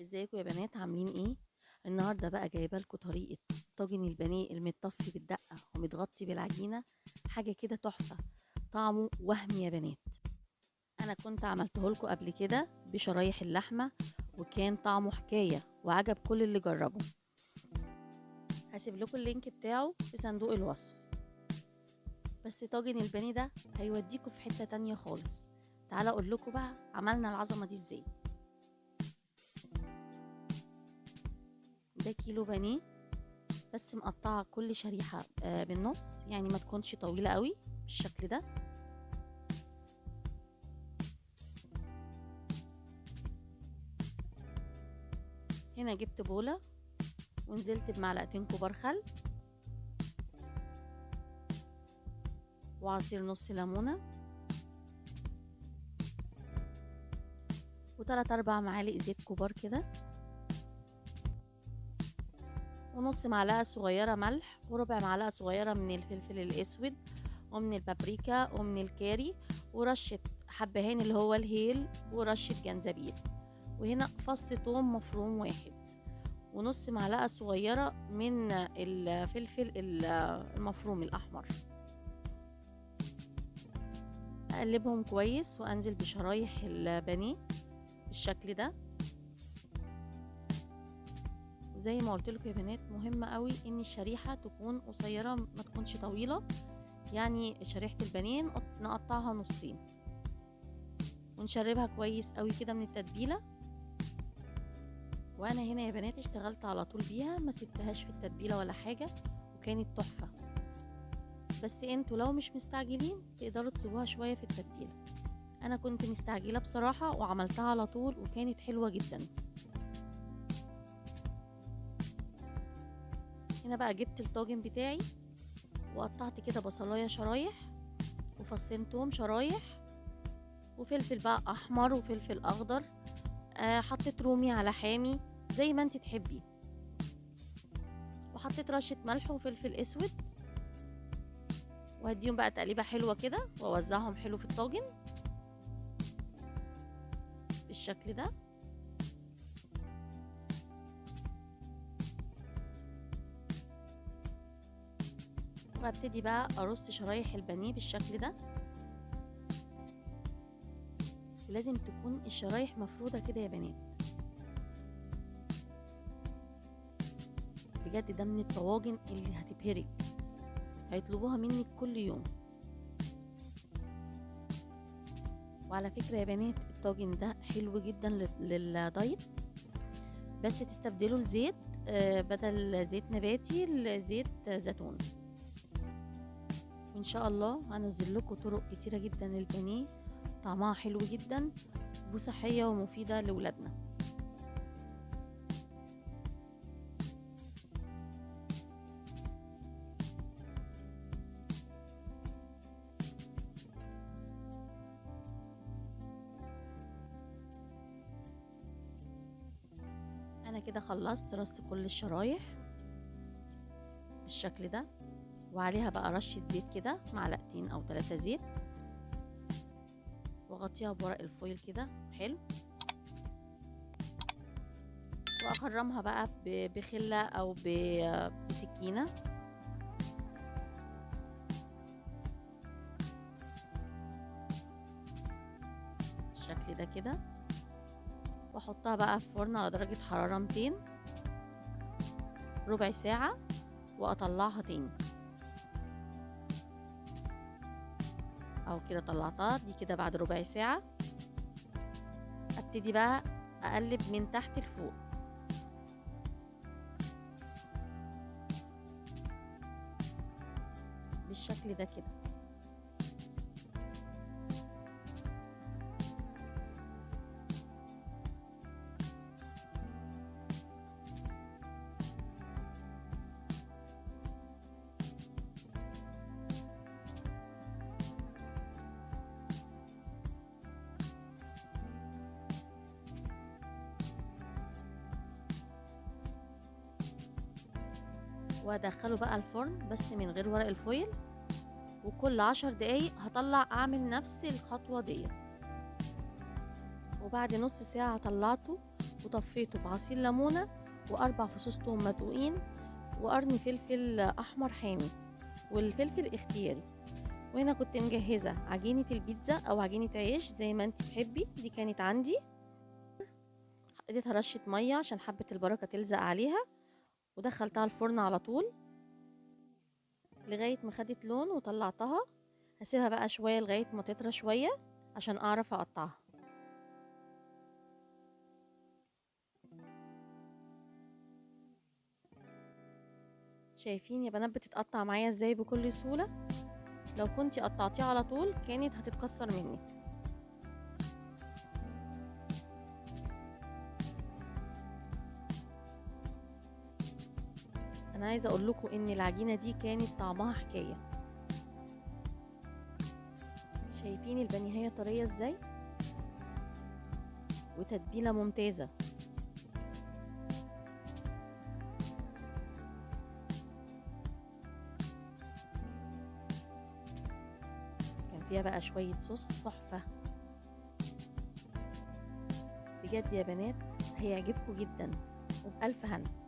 ازيكم يا بنات، عاملين ايه؟ النهارده بقى جايبه لكم طريقه طاجن البانيه المتطفي بالدقه ومتغطي بالعجينه، حاجة كده تحفة، طعمه وهم يا بنات. انا كنت عملته لكم قبل كده بشرايح اللحمة وكان طعمه حكاية وعجب كل اللي جربه. هسيب لكم ال link بتاعه في صندوق الوصف. بس طاجن البانيه ده هيوديكم في حتة تانية خالص. تعالوا اقول لكم بقى عملنا العظمة دي ازاي. ده كيلو بانيه بس مقطعه كل شريحة بالنص، يعني ما تكونش طويلة قوي بالشكل ده. هنا جبت بوله ونزلت بمعلقتين كبار خل وعصير نص ليمونه وتلات اربع معالق زيت كبار كده، ونص معلقه صغيرة ملح، وربع معلقه صغيرة من الفلفل الاسود ومن البابريكا ومن الكاري، ورشه حبهان اللي هو الهيل، ورشه جنزبيل، وهنا فص ثوم مفروم واحد، ونص معلقه صغيرة من الفلفل المفروم الاحمر. اقلبهم كويس وانزل بشرايح البانيه بالشكل ده. وزي ما قلت لكم يا بنات، مهم قوي ان الشريحة تكون قصيرة ما تكونش طويلة، يعني شريحة البانيه نقطعها نصين ونشربها كويس قوي كده من التتبيله. وانا هنا يا بنات اشتغلت على طول بيها، ما سبتهاش في التتبيله ولا حاجة، وكانت تحفة. بس انتوا لو مش مستعجلين تقدروا تسيبوها شوية في التتبيله. انا كنت مستعجلة بصراحة وعملتها على طول وكانت حلوة جدا. هنا بقى جبت الطاجن بتاعي وقطعت كده بصلايه شرايح وفصين توم شرايح وفلفل بقى احمر وفلفل اخضر، حطيت رومي على حامي زي ما انت تحبي، وحطيت رشه ملح وفلفل اسود، وهديهم بقى تقليبه حلوة كده واوزعهم حلو في الطاجن بالشكل ده. وابتدي بقى ارص شرايح البانيه بالشكل ده، ولازم تكون الشرايح مفروده كده يا بنات. بجد ده من الطواجن اللي هتبهرك، هيطلبوها منك كل يوم. وعلى فكرة يا بنات الطاجن ده حلو جدا للدايت، بس تستبدلوا الزيت بدل زيت نباتي لزيت زيتون. وان شاء الله هنزل لكم طرق كتيرة جدا للبانيه، طعمها حلو جدا وصحية ومفيدة لولادنا. انا كده خلصت رص كل الشرايح بالشكل ده، وعليها بقى رشة زيت كده، معلقتين او 3 زيت، واغطيها بورق الفويل كده حلو، واخرمها بقى بخلة او بسكينة. بالشكل ده كده، واحطها بقى في فرن على درجة حرارة 200 ربع ساعة، واطلعها تاني. او كده طلعتها دي كده بعد ربع ساعة. ابتدي بقى اقلب من تحت لفوق. بالشكل ده كده. وادخله بقى الفرن بس من غير ورق الفويل، وكل 10 دقايق هطلع اعمل نفس الخطوة دي. وبعد نص ساعة طلعته وطفيته بعصير ليمونه و4 فصوص توم مدقوقين وقرن فلفل احمر حامي، والفلفل اختياري. وهنا كنت مجهزة عجينه البيتزا او عجينه عيش زي ما انت تحبي، دي كانت عندي. اديتها رشه مية عشان حبه البركة تلزق عليها، ودخلتها الفرن على طول لغاية ما خدت لون وطلعتها. هسيبها بقى شوية لغاية ما تطرى شوية عشان اعرف اقطعها. شايفين يا بنات بتتقطع معايا ازاي بكل سهولة؟ لو كنتي قطعتيها على طول كانت هتتكسر منك. انا عايزه اقول لكم ان العجينة دي كانت طعمها حكاية. شايفين البانيهيه طرية ازاي وتتبيله ممتازة. كان فيها بقى شوية صوص تحفة بجد يا بنات، هيعجبكم جدا وبألف هنا.